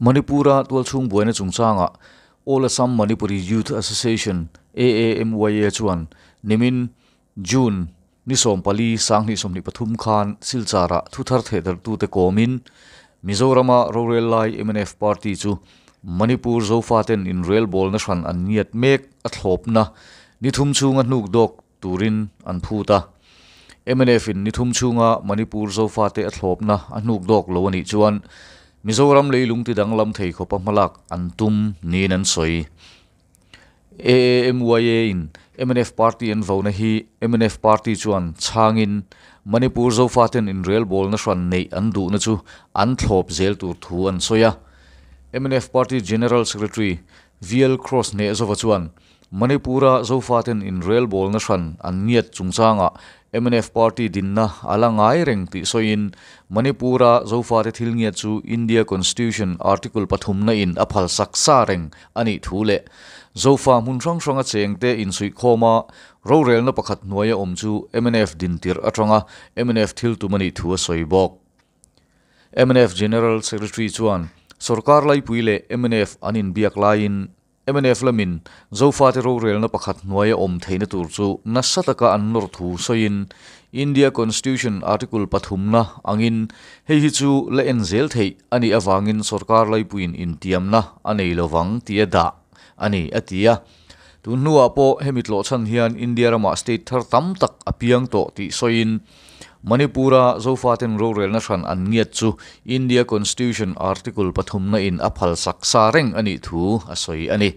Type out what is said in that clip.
Manipur-a tualchhung buaina chungchangah All Assam Manipuri Youth Association, AAMYA, chuan nimin June ni 14 2023 khan Silchar-ah thuthar thehdarhtute kawmin Mizorama rorel lai mnf party chu Manipur Zofaten inrelbawlna hran an ngiat mek a thlawpna ni thum chhunga hnuk dawk turin an phut a. Mnf in ni thum chhunga Manipur Zofate a thlawpna a hnuk dawk lo a nih chuan Mizoram leilung ti danglam thei khawpa hmalak an tum niin an sawi. AAMYA in mnf party an vona hi mnf party chuan chhangin Manipur Zofaten inrelbawlna hran neih an duhna chu an thlawp zel tur thu an sawi a. Mnf party General Secretary VL Cross Hnehzova chuan Manipur-a Zofaten inrelbawlna hran an ngiat chungchangah mnf party dinna a la ngai reng tih sawiin Manipur-a Zofate thil ngiat chu India Constitution Article pathumna in a phal sak sa reng a nih thu leh Zofa hmun hrang hranga chengte insuihkhawma rorelna pakhat hnuaia awm chu mnf din tirh atanga mnf thil tum a nih thu a sawi bawk. Mnf General Secretary chuan sorkar laipui leh mnf an inbiak laiin Mnf lamin Zofate rorelna pakhat hnuaia awm theihna tur chu nasa taka an nawr thu sawiin India Constitution Article pathumna angin hei hi chu la en zel theih a nih avangin sorkar laipuiin intiamna a nei lovang tia dah a ni, a ti a. Tun hnuah pawh hemi tlawhchhan hian India ramah state thar tam tak a piang tawh tih sawiin Manipur-a Zofaten rorelna hran an ngiat chu India Constitution Article pathumna in a phalsak sa reng a nih thu a sawi a ni.